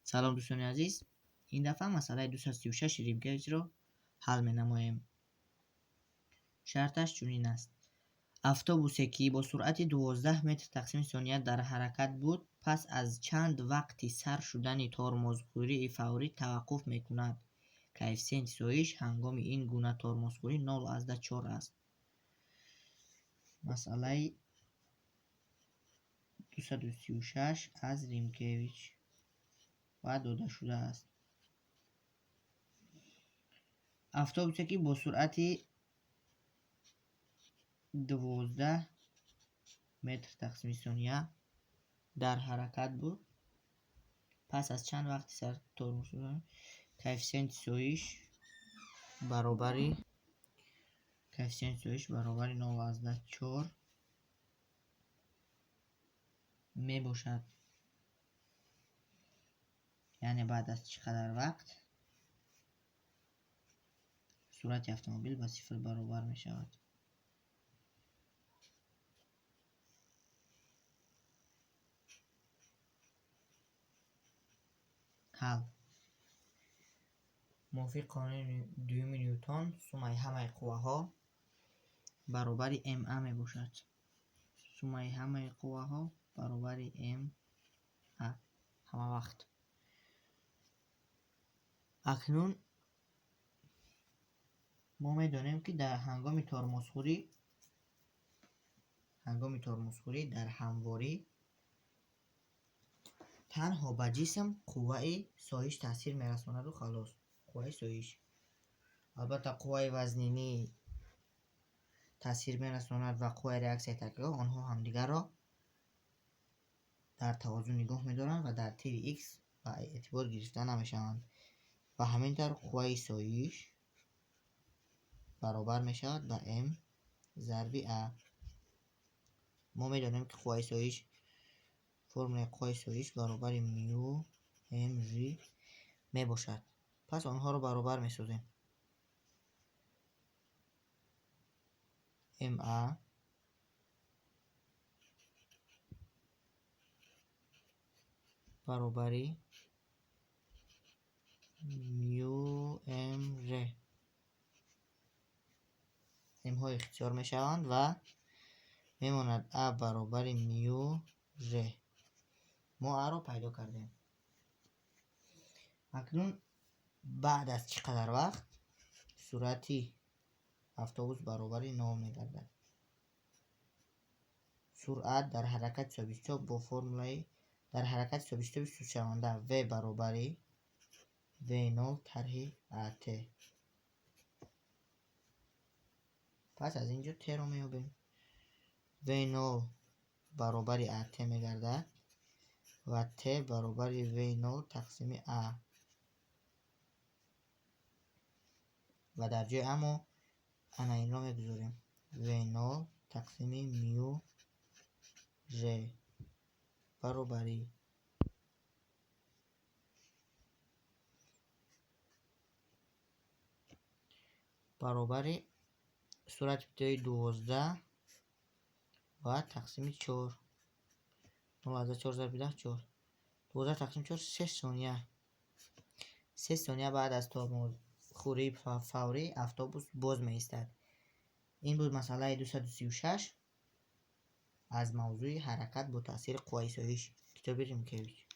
Салом, дӯстони азиз. Ин дафъа масъалаи 236 Римкевичро ҳал менамоем. Шарташ чунин аст. Автобусе, ки бо суръати 12 метр тақсими сония дар ҳаракат буд, пас аз чанд вақти сар шудани тормозхӯрии фаврӣ таваққуф мекунад. Коэффисиенти соиш ҳангоми ин гуна тормозхӯрӣ 0,4 аст. Масъалаи 236 аз Римкевич ва дода шудааст. Автобусе, ки бо суръати 12 метр тақсими сония дар ҳаракат буд, пас аз чанд вақти сар тормоз шудан коэффисиенти соиш баробари 0,4 мебошад. Яъне баъд аз чӣ қадар вақт суръати автомобил ба сифр баробар мешавад. Ҳал. Мувофиқи қонуни дуюми Нютон, суммаи ҳамаи қувваҳо баробари ма мебошад. Суммаи ҳамаи қувваҳо баробари ма ҳама вақт. Акнун мо медонем, ки дар ҳангоми тормозхӯрӣ дар ҳамворӣ танҳо ба ҷисм қувваи соиш таъсир мерасонаду халос. Қувваи соиш. Албатта, қувваи вазнинӣ таъсир мерасонад ва қувваи реаксияи такягоҳ онҳо ҳамдигарро дар тавозун нигоҳ медоранд ва дар тири х ба эътибор гирифта намешаванд. Ва ҳамин тавр қувваи соиш баробар мешавад ба м зарби а. Мо медонем, ки қувваи соиш, формулаи қувваи соиш баробари мю м ж мебошад. Пас онҳоро баробар месозем. Ма баробари мю м ж. Мҳо ихтисор мешаванд ва мемонад а баробари мю ж. Мо а-ро пайдо кардем. Акнун баъд аз чӣ қадар вақт суръати автобус баробари нол мегардад? Суръат дар ҳаракати собитшитоб бо формулаи дар ҳаракати собитшитоби сустшаванда v баробари v0 тарҳи at. Пас аз ин ҷо t-ро меёбем. v0 баробари at мегардад ва t баробари v0 тақсими a. Ва дар ҷои а мо ана инро мегузорем. v0 тақсими мю ж баробари суръати ибтидоии 12 ва тақсими 4. 0,4 зарби 10 4. 12 тақсими 4 3 сония. 3 сония баъд аз тормозхӯрии фаврӣ автобус боз меистад. Ин буд масъалаи 236 аз мавзӯи ҳаракат бо таъсири қувваи соиш, китоби Римкевич.